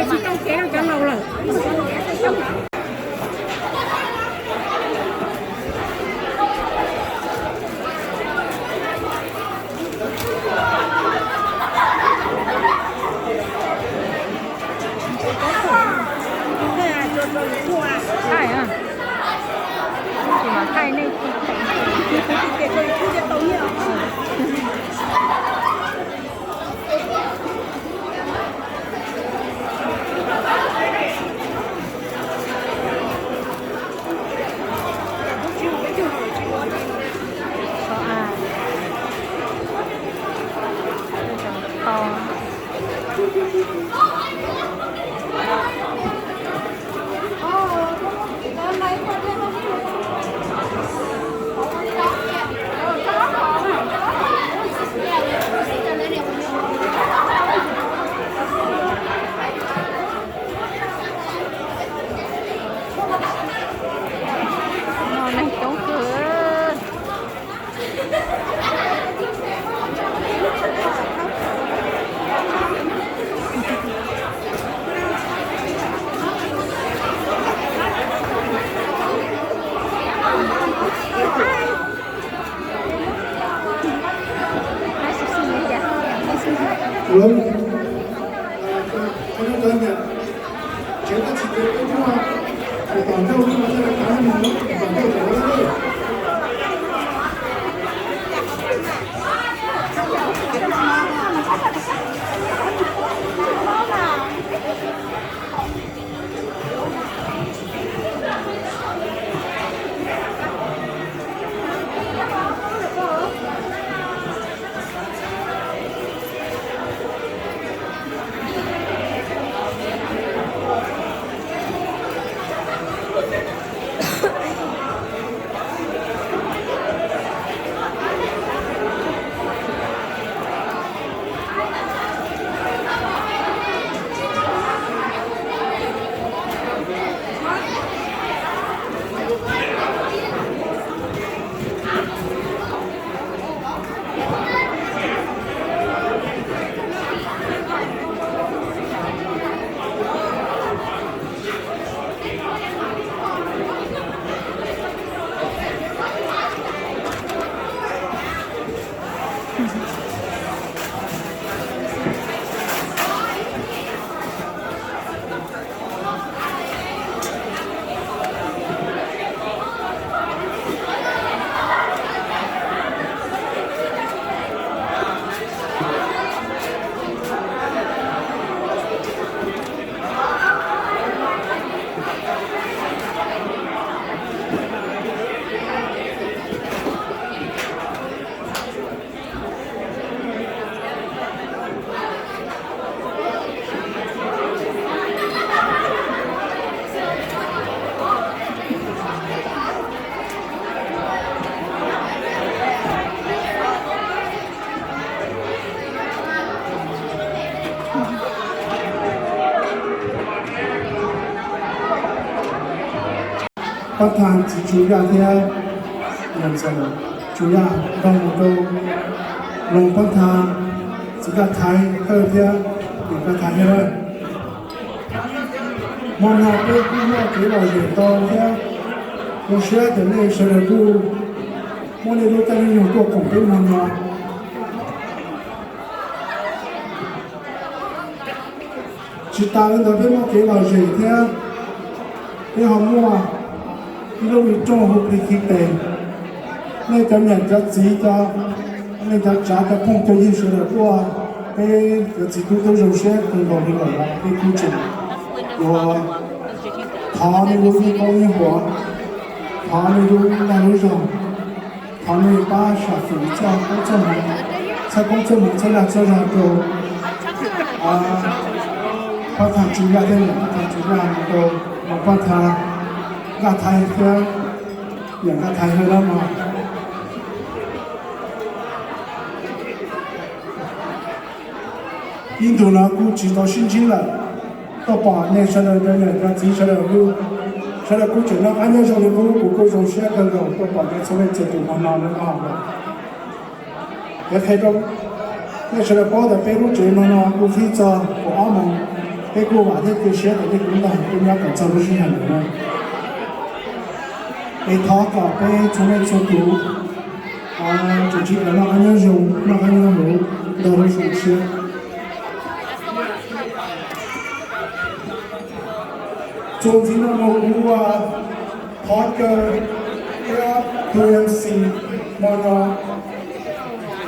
Tsis tau kev no cov laus lawm. Thaij na. Tsis mas thaij nej. Neeg coob kawg. Pab Thas txiv Tsu Yaj thiab niam ntxawm Tsu Yaj nrog mus rau Loos Pab Thas, txiv Kab Thaiv Thawj thiab niam Kab Thaiv Thawj. Hmo no peb kuj muaj kev lom zem tau thiab zoo siab tias nej sawv daws kuj muaj nej lub caij lub nyoog tuaj koom peb hmo no. Tsis tas li ntawd peb muaj kev lom zem thiab peb ho muaj ib lub me rooj hu plig khi tes. Nej cov niam cov txiv, cov, nej cov tsav cov phooj cov ywg sawv daws tuaj, peb cov txiv tub twb zoo siab kawg nkaus li lawm, peb kuj tseem yuav thov nej lub ib koob ib huam, thov nej lub dag lub zog, thov nej pab sam fwm txhawb koob txhawb hmoov, txhawb koob txhawb hmoov txhawb dag txhawb zog rau Pab thaj tswv Nqaj thiab niam pab thaj tswv Nqaj rau, pab thaj Nqaj Thaiv thiab niam Nqaj Thaiv hawm dab no. Ib ntus no kuj tsis tau sib ntsib lawm, tuaj pom nej sawv daws cov niam cov txiv sawv daws, sawv daws kuj tseem noj qab nyob zoo li qub, kuv kuj zoo siab kawg nkaus tuaj pom nej txhua leej txhua tus hmo no na. Kuv qhia rau nej sawv daws paub tias peb lub tsev no no kuj qhib txog kaum ob moos, peb kuj vam thiab cia siab tias nej kuj nrog peb nyob kom txog lub sij hawm ntawm no. Es thov kom peb txhua leej txhua tus tseem tsis kam noj qab nyob zoo, noj qab nyob huv, nrog lub zoo siab. Txuas ntxiv no mus ua thov caw thiab tus MC hmo no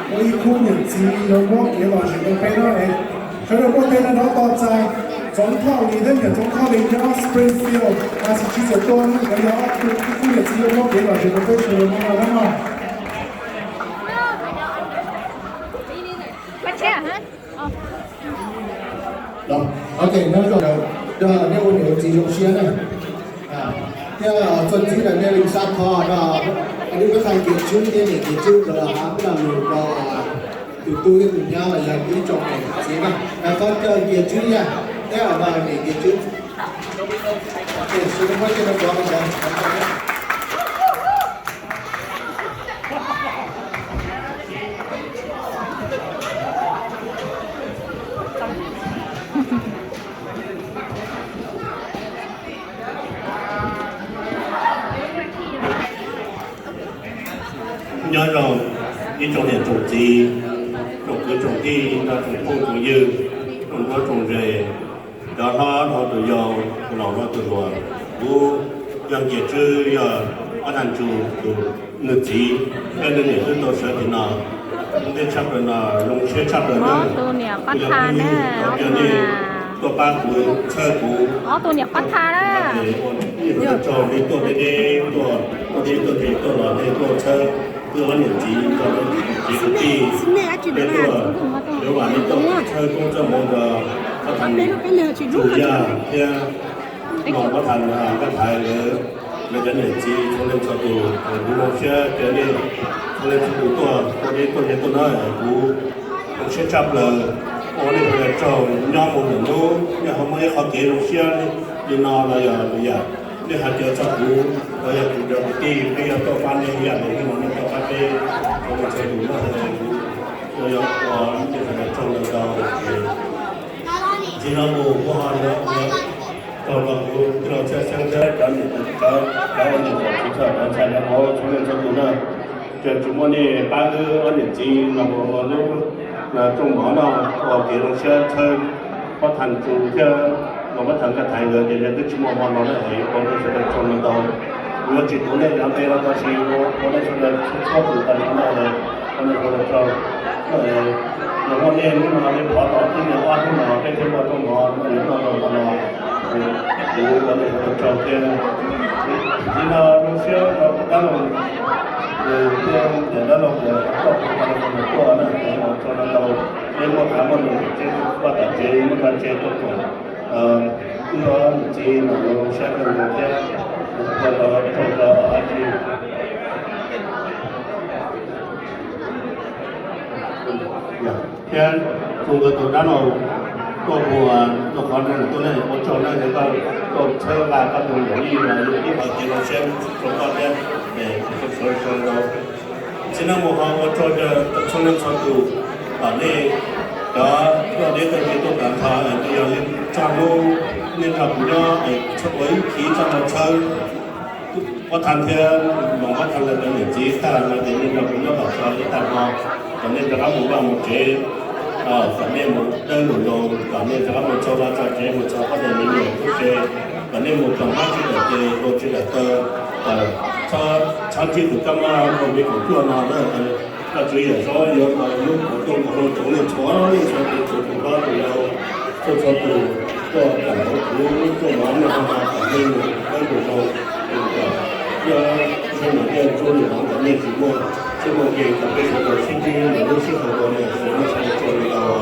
ua ib khub niam txiv yuav muab kev lom zem rau peb na. Sawv daws muaj tej no rov tos txais Txoov Thoj Lis thiab niam Txoov Thoj Lis nyob Springfield, Massachusetts tuaj, nkawd yog ob tug ib khub niam txiv yuav muab kev lom zem rau peb sawv daws hmo no na mog. Ok, nyob zoo, nrog nej ua niam ua txiv zoo siab na. Thiab txuas ntxiv no nej li xav thov no, nej pab thaj Nkias Tswb thiab niam Nkias Tswb nkawd los hab peb lo lus rau tus tub thiab tus nyab los yog ib tsoom niam txiv na. Thov caw Nkias Tswb yam, thiab no niam Nkias Tswb. Nyob zoo ib tsoom niam tsoom txiv, tsoom kwv tsoom tij, nrog tsoom phooj tsoom ywg, tsoom nruab tsoom ze, cov hlob nrog tus yau, tus laus nrog tus hluas. Kuv yog Nkias Tswb, yog Pab Thaj Ntsug tus nws txiv, thiab nws niam twb tau sawv tim no. Kuv tej tshaj plaws no zoo siab tshaj plaws na. Kuv yog phooj ywg, thov caw nej tuaj pab kuv txhawb kuv. Ob tug niam pab thaj na. Ib tug tsaug nej tuaj deb deb, tuaj tuaj deb tuaj ces tuaj los nej tuaj txhawb wb ob niam txiv nrog rau txiv kwv tij, nej tuaj, yuav vam nej tuaj txhawb koob txhawb hmoov rau Pab Thaj Ntsug, Yaj thiab Nom Pab Thaj Nqaj Thaiv lawv, lawv cov niam txiv txhua leej txhua tus. Kuv zoo siab caw nej txhua leej txhua tus tuaj, tuaj deb tuaj ze tuaj na. Kuv zoo siab tshaj plaws, ua nej sawv daws tsaug. Nyob mus lwm hnub nej ho muaj ib qho kev zoo siab li no los yog lwm yam, nej hais caw txog kuv, los yog kuv cov kwv tij, peb yuav tuaj pab nej ib yam li no, nej tuaj pab peb. Txhua leej txhua tus na, kuv yuav ua nej sawv daws tsaug ntau ntau. Ntxiv no mus kuv ho yuav ua tsaug rau kuv tij laug Txhiaj Xeeb thiab cov niam cov, cov ua niam cov txiv txhua cov ntxhais cov vauv txhua leej txhua tus na. Tseem tsis muaj nej pab wb ob niam txiv no ua lub rooj mov no, ua kev zoo siab txhawb Pab Thaj Ntsug thiab Nom Pab Thaj Nqaj Thaiv nkawd ces twb tsis muaj hmo no na. Es ua nej sawv daws tsaug ntau ntau. Kuv yuav tsis tuav nej cov npe los tab sis ua nej sawv daws txhua tus tas zog na, ua nej sawv daws tsaug. Yog muaj nej hnub no nej thov tau ib niag ob hnub no peb thiaj muaj rooj mov no yuav noj tau hmo no. Kuv ua nej sawv daws tsaug thiab. Ntxiv no zoo siab rau dab laug thiab niam dab laug nkawd tuaj, tuaj na, ces ua tsaug ntau ntau. Nej muaj qav muaj num, nej muaj tom tsev, muaj tom tsev tuaj koom wb ob niam txiv no zoo siab kawg nkaus thiab. Ua tsaug rau dab laug dab tsi thiab tus nkawd tus dab laug tuaj mus rau qhov no tuaj na, ua tsaug na, yog koj tuaj txhawb nqa koj tus niam yij los yog ib qho kev zoo siab rau koj thiab. Sawv daws tsaug ntau. Txij no mus ho ua tsaug rau txhua leej txhua tus, kom nej cov tuaj deb tuaj ze tuaj tag nrho, es yog li txog hnub nej nrog kuv nyob es ua ib chim txoj hlua txhawb Pab Thaj thiab Nom Pab Thaj lawv cov niam txiv tag no ces nej nrog kuv nyob kom txog ib tag hmo, kom nej rov qab mus vaj mus tsev, kom nej mus dawb mus zoo, kom nej rov qab mus txog vaj txog tsev, mus txog pab niam me nyuam tub se, kom nej mus kom mab tsis dawm tes, hluas tsis dawm taw, kom txhob ntsib tus kab mob COVID kaum cuaj no na. Koj Tswv Yexus yuav ua lub kaum tuaj mus hluas rau nej txhua leej txhua tus, tus hlob tus yau, txhua txhua tus tuaj tawm hauv kuv lub rooj mov no, kom nej mus dawb mus zoo, kom ntiaj teb ntsuab lwm hmoov kom nej tsis muaj txoj moo ke, kom peb sawv daws sib ntsib lwm lub sij hawm uas nej sawv daws tau.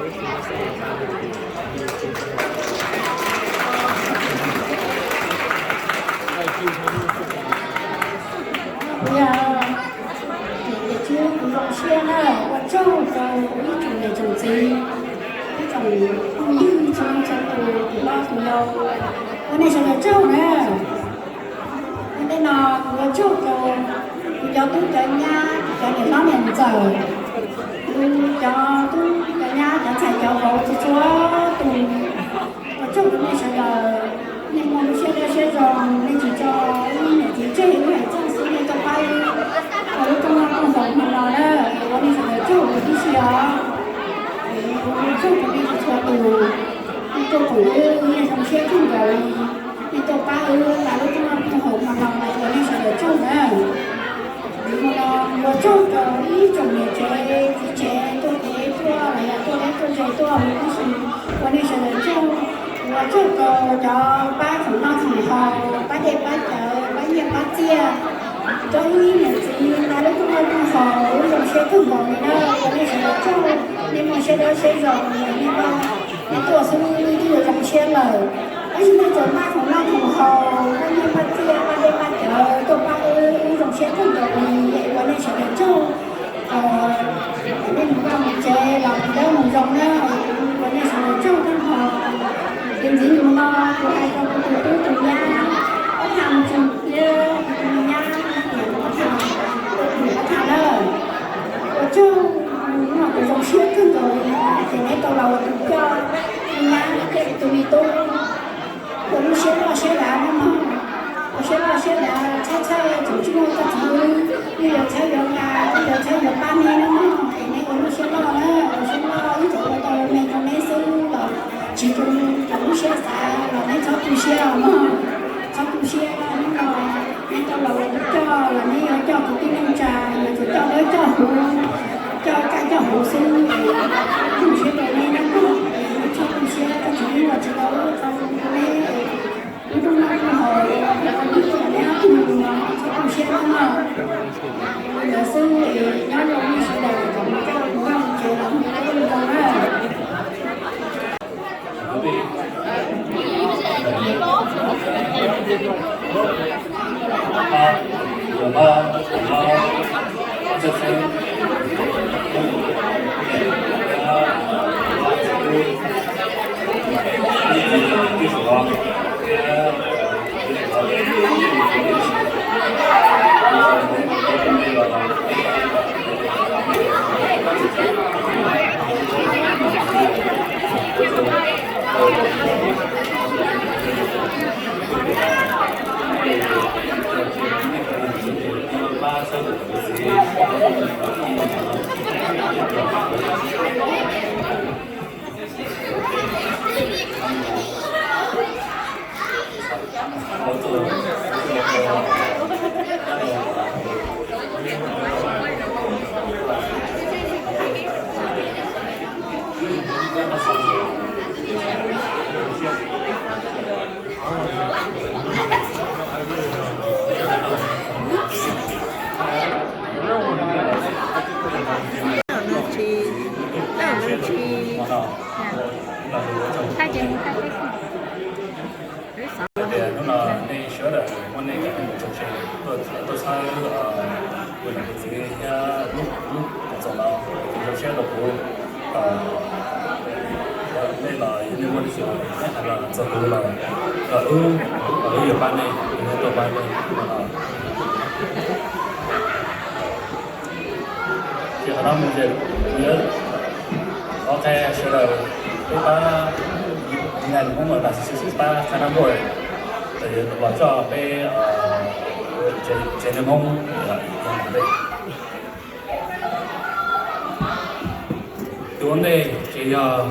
Yog tiam sis kuv zoo siab na, ua tsaug rau ib tsoom niam tsoom txiv, ib tsoom phooj ywg txhua leej txhua tus, tus hlob tus yau, ua nej sawv daws tsaug na. Ua ntej no kuv ua tsaug rau kuv cov tub cov nyab, cov niam hlob niam ntxawm, kuv cov tub cov nyab, cov ntxhais cov vauv txhua txhua tus, ua tsaug rau nej sawv daws. Nej muaj lub siab dawb siab zoo, nej tsis tso wb niam txiv tseg, wb hais txog xwb nej tuaj pab wb, ua lub rooj noj rooj haus hmo no na, ua nej sawv daws tsaug huv tib si os. Kuv ua tsaug rau nej txhua tus, nej tuaj koom wb, wb yeej zoo siab kawg nkaus li. Nej tuaj pab wb ua lub rooj noj rooj haus hmo no, ua nej sawv daws tsaug na. Hmo no ua tsaug rau ib tsoom niam tsev txiv tsev tuaj kev tuaj los yog tuaj deb tuaj ze tuaj mus tib si, ua nej sawv daws tsaug. Ua tsaug rau cov pab khoom noj khoom haus, pab dej pab cawv, pab nyiaj pab txiaj, rau wb niam txiv ua lub rooj noj rooj haus, wb zoo siab kawg nkaus li na, ua nej sawv daws tsaug. Nej muaj siab dawb siab zoo, nej tuaj xwb wb twb yuav zoo siab lawm. Tab sis nej txawm pab khoom noj khoom haus, pab nyiaj pab txiaj, pab dej pab cawv tuaj pab wb, wb zoo siab kawg nkaus li, ua nej sawv daws tsaug. Nej mus vaj mus tsev los mus dawb mus zoo na, ua nej sawv daws tsaug kawg nkaus. Ces ntxiv mus no kuv hais rau kuv tus tub tus nyab, ob thaum tsis thiab tus nyab, ob thaum tus ob thaum na, ua tsaug, hnub no kuv zoo siab kawg nkaus li ces neb tau los ua tus coj tus nyab thiab tus me tub ua lub siab loj siab dav na mog. Ua siab loj siab dav, txhob txhawj tsoom tswj nuj koj txiv, wb yuav txhawb yuav nqa, wb yuav txhawb yuav pab neb na mog. Es neb ua lub siab loj na, ua siab loj, wb tsuas ua tau me rau neb xwb los tsis tu, tau lub siab xav los neb txhob tu siab os mog. Txhob tu siab, hnub no neb tau los ua tus coj los neb yuav coj kwv tij neej tsa, yuav tsum coj dawb coj huv, coj kaj coj huv xwb. Kuv zoo siab rau neb na mog, neb txhob tu siab, koj txiv wb ua tsis tau lub qhov rau neb. Wb rooj noj rooj haus, wb ua neb ob tug no txhob tu siab na mog. Li ntawd xwb es nyob zoo nej sawv daws, kom mus txoj mus vaj mus tsev los mus txoj mus zoo na. Tias hnub no nej sawv daws muab nej cov neeg txaus ntshai tuaj txhawb kuv niam kuv txiv thiab lub koom txoos no, kuv zoo siab rau kuv. Nej los yog nej muaj lub txim, nej hais los txog kuv los, los wb, los wb yuav pab nej, wb tuaj pab nej. Ces qhov no mus ces kuv yuav qhov qhia sawv daws peb pab, neeg Hmoob mas tam sim sib pab qhab nab npuaj, los coj peb tsev neeg Hmoob. Tus ua ntej ces yog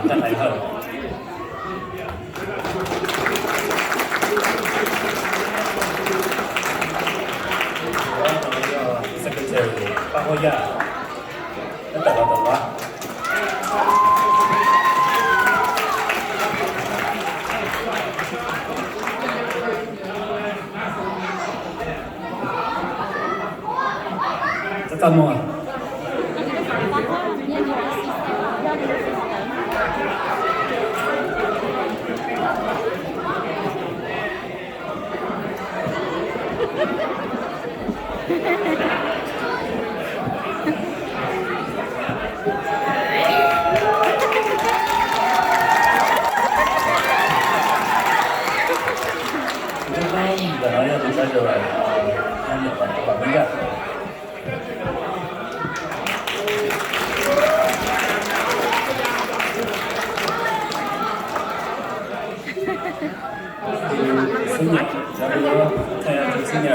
Ntxhais Hawj. Secretary Paj Huab Yaj, neb tawm los tawm los. Txaj txaj muag.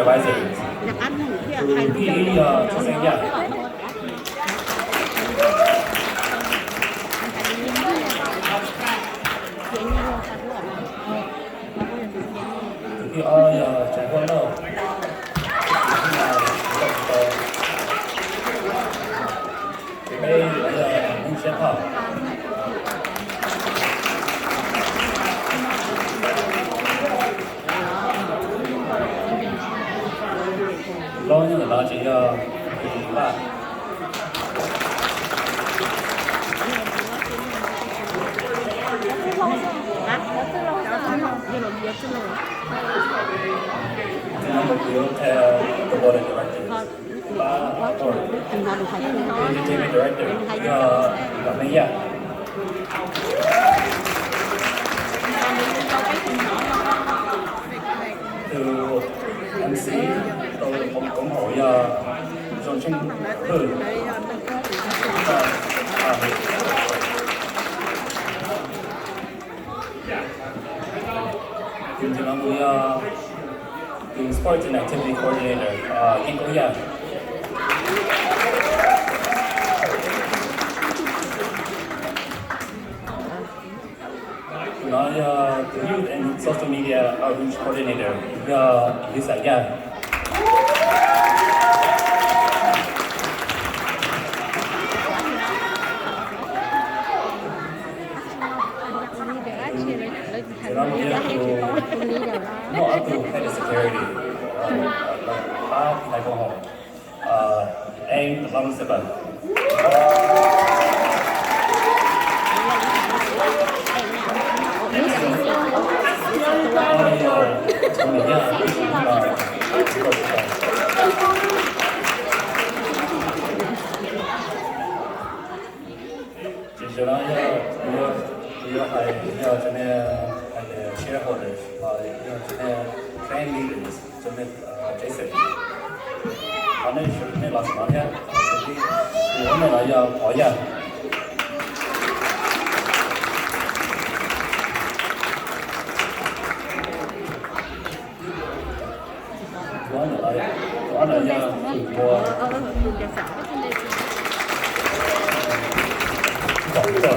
Risers. Tus thib ib yog Tshaj Xeeb Yaj. Tus thib ob yog Tsheej Huab Lauj. Tus thib peb yog Hmoob Siab Thoj. Tus plaub nyob ntawm no ces yog Vaj. Tus no mus tus qhia tus board of directors, pab board, entertainment director yog Vam Meej Yaj. Tus MC tau koom haum yog Zoo Tsheej Hwj. Tus ntawm no mus yog tus sports and activity coordinator, Yeej Koob Yaj. Tus no yog tus youth and social media outreach coordinator, yog Lis Xais Yaj. Tus no mus yog tus, muaj ob tug head of security, pab tiv thaiv koom haum, Eej Loob Xab Pas. Ces zaum no yog, kuv yuav hais yog cov niag shareholders, yog cov niag fan leaders, cov niag Jason. Thov nej, nej los saum no thiab. Tus ub no los yog Pov Yaj. Tus ob ntawm no, tus ob ntawm yog tus ua,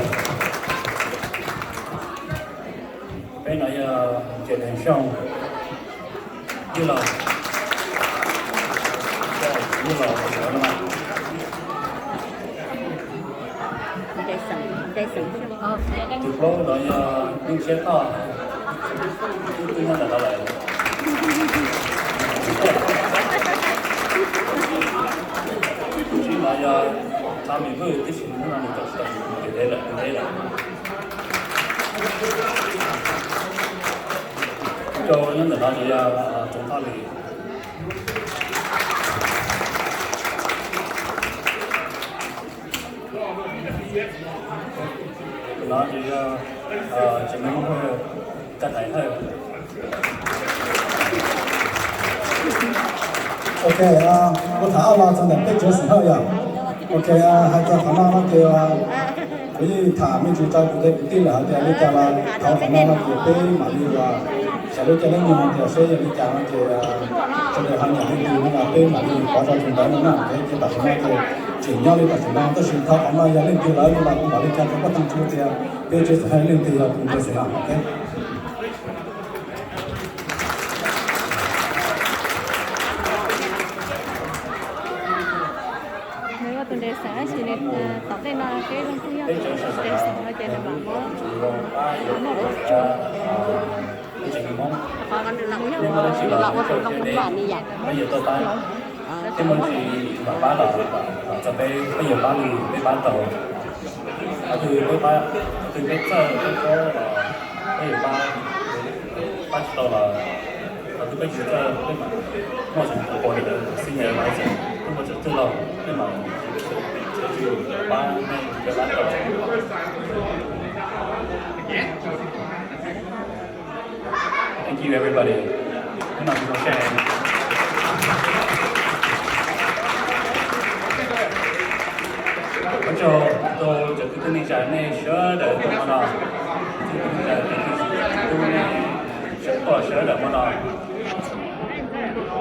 peb no yog Ntse Deeg Xyooj. Yij los, yij los, tus plaub no yog Nuj Siab Thoj, twb nyob ntawm no lawm. Tus tsib no yog Txhob Mim Vwj, tib si hnub no nws tau tsis tau mus kev deb lawm, mus deb lawm. Ib co nyob ntawm no ces yog Txoov Thoj Lis. Tus no ces yog Tseem Meej Hawj, Caj Tais Hawj. Ok, kuv tham ob lo txog ntawm peb tsev xeem Hawj yom. Ok, hais txog qhov no no ces kuv yeej tham me ntsis rau kuv tej kwv tij lawm hais tias li cas los thov qhov no no ces peb mam li ua, xav lub caij lub nyoog tias seb yog li cas no ces sawv daws ho nyiam leej twg no los peb mam li pov rau tus ntawd no na. Ces tam sim no ces tseem nyob li tam sim no, tab sis thov qhov no yog leej twg lawm no los kuv mam li tsa rau koj tag nrho tias peb tsev xeem Hawj leej twg yog tus nres xeem no. Nws ua tus nres xeem tab sis nws tom ntej no peb leej twg yog tus nres xeem no ces nws mam muab noj ua tshuaj. Qhov nws los ua tus zoo nram ni yom. Peb yuav tau pab, peb muaj dab tsi mam pab los txog peb, peb yuav pab li peb pab tau. Qhov twg peb pab, qhov twg peb txawj peb paub los peb yuav pab, pab tsis tau los qhov twg peb tsis txawj peb mam muaj tseem ua li senior advisor, peb muaj tseem txwj laug peb mam pab nej pab tau. Thank you everybody. Hnub no kuv zoo siab heev. Ua tsaug rau cov kwv tij neej tsa nej sawv daws tuaj hmo no, cov kwv tij neej tsa, cov kwv tij txiv tub nej tuaj sawv daws hmo no.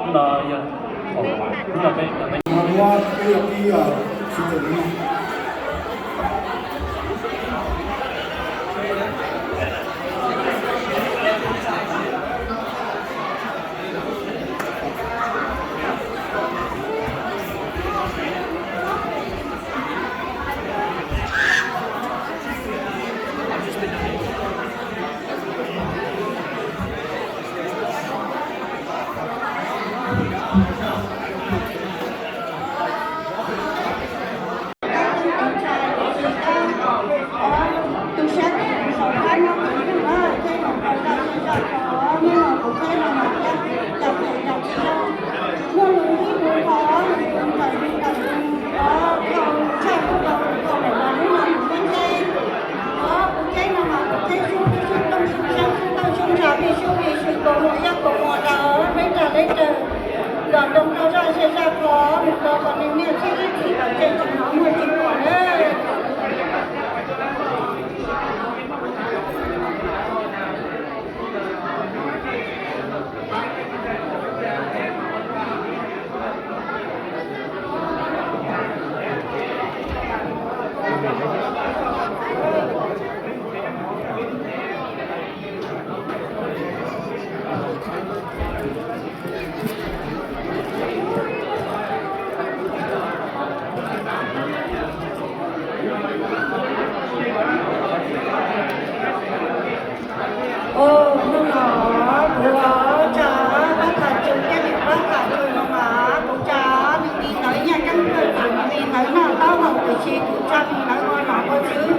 No yog, no peb, no peb. Hnub no kuv tsa pab tham tsu, coj niam pab tham tsu no mas kuv tsa nws li ntawd, yog coob kawg nws li ntawd noj taub hau, tiam sis kuv tsa nws ntawd ua nom ua tswv,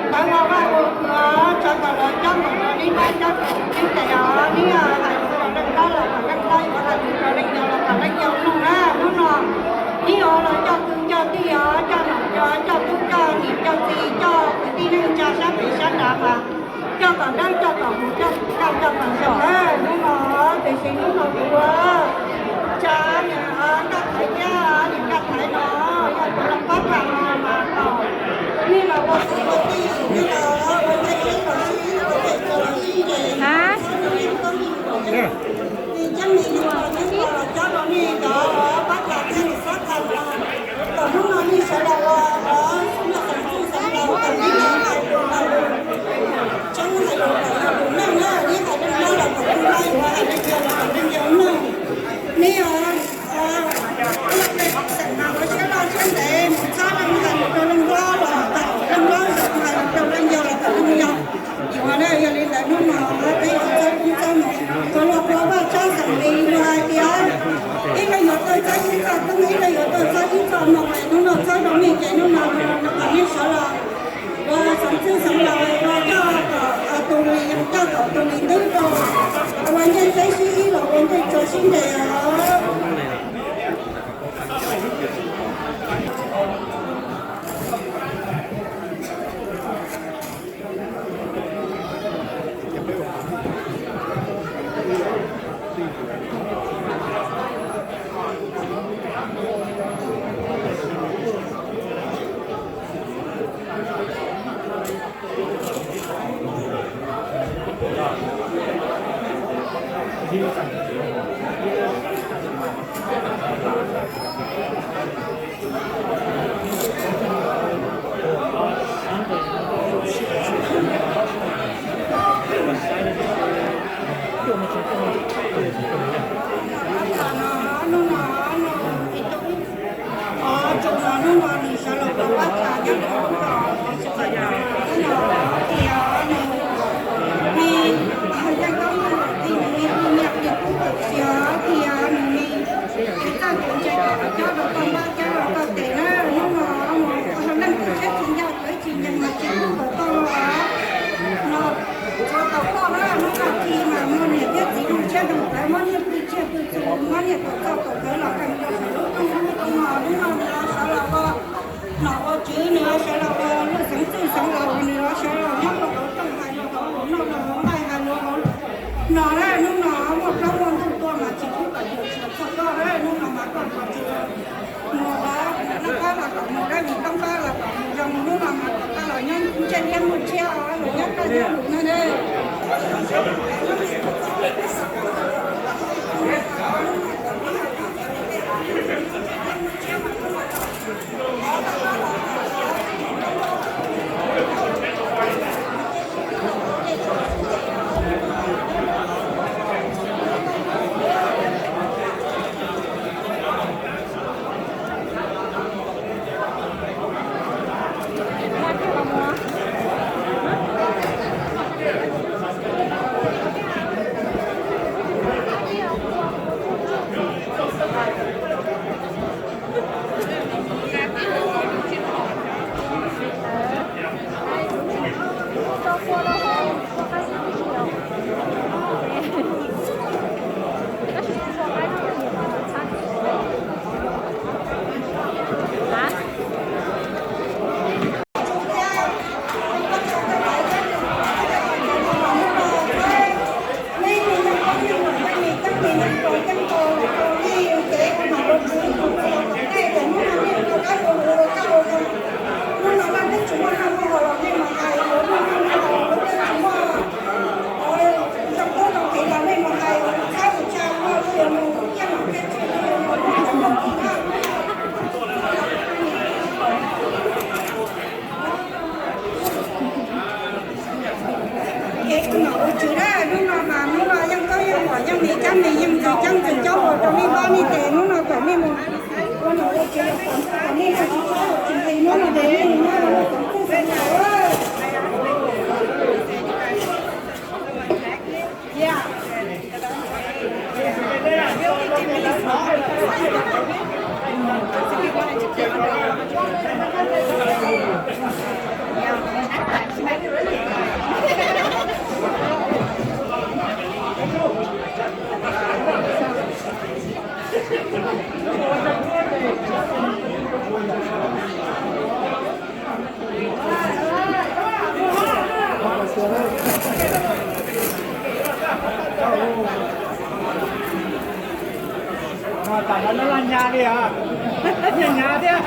ntawd ua vaj ua hwv, tsa kom lawv cob npaum no neb pab cob kom coob tes os, neb hais lus rau leej pab los kom leej pab yuav, hais lus rau leej yau los kom leej yau mloog na. Hnub no neb ua los coj kwv coj tij os, coj nom coj, coj tub coj niam coj txiv coj kwv tij neej tsa sab pem sab nrad mas coj kom dawb coj kom huv coj kom kaj coj kom zoo na. Hnub no tiam sis hnub no kuv ua tsa niam Nkaj Thaiv thiab niam Nkaj Thaiv no yog tus loo pab tham no mas kom nej los ua kwv ua tij, nej los ua ntej seb kom sib ua tes kom sib nres, sib nres koj mi kom yog tis cab me li no, nej los cab rau nej cov pab tham thiab niam pab tham no, kom hnub no nej sawv daws ua xub npaj xeem txwj xeem laus kom nej hais lus hais lus tseeb, hais lus kom yog tus neeg na, nej hais leej pab los kom leej pab yuav, hais leej yau los kom leej yau mloog. Neb xeem mas ua siab loj siab ntev mus txhob leej hais lus rau leej hlob los kom leej hlob, hais lus rau leej yau los kom leej yau. Yuav na, yog li ntawd hnub no peb yuav txawb koob txawb hmoov, thov luag ua Vaj Tsab xeem Lis luag hais tias ib leeg yuav tuaj txawb ib txoj koob, ib leeg yuav tuaj txawb ib txoj hmoo, hnub no txawb rau nej ces hnub no kom nej sawv los ua xeem txwj xeem laus ua coj kom tus lis yees coj kom tus lis ntub rau, ua ncej teb sib ib los ua ntej tso sib nres os. Hnub no, hnub no, hnub no, hnub no nws sawv los ua pab tham nyob rau lub zos, hnub no tias nws, nws, nws yeej koob nws, nws niam nws tub tawm xiav tias nws, nws txawj kev ntse kom coj rau koj npab coj rau koj tes na, hnub no mus ua leej twg siab tsis ncaj tawv tsis ncees mas tsis pub kom tau los no. Tshuav tau koj na, hnub no khi mas muaj niam thiab txiv zoo siab zoo plawv, muab nyiaj pw tsiaj pw txhu, muab nyiaj kom txog kom kawg los kawg nkaus saum lub rooj lub rooj no, hnub no nws los sawv los ua nom ua tswv, nws los sawv los ua lub xeev txwj xeev laus, nws los sawv los nyob rau hauv rooj hais lus hauv lus noj los hauv nqaij hais lus hauv no na, hnub no muaj plaub muaj ntug tuaj mas tsis pub kom yuam txog koj na, hnub no mas koj txog tsis mus los noj qab los kom mus, dab vim toob qab los kom mus zoo, hnub no mas kom koj los nyob ntsej liab muaj tshiab os, los nyob kaj nyob lus na. Hnub no mas hnub no yeej koj yeej muam yeej mi cab mi yeej ntxwg cab ntxwg cab ua rau nej npab nej tes hnub no kom nej mus ua nom ua tswv kom nej tsis txhob tsis nqis hnub no ces nej mus noj kom txhij kom ntau. Tam no loj hnyav li os, hnyav thiab.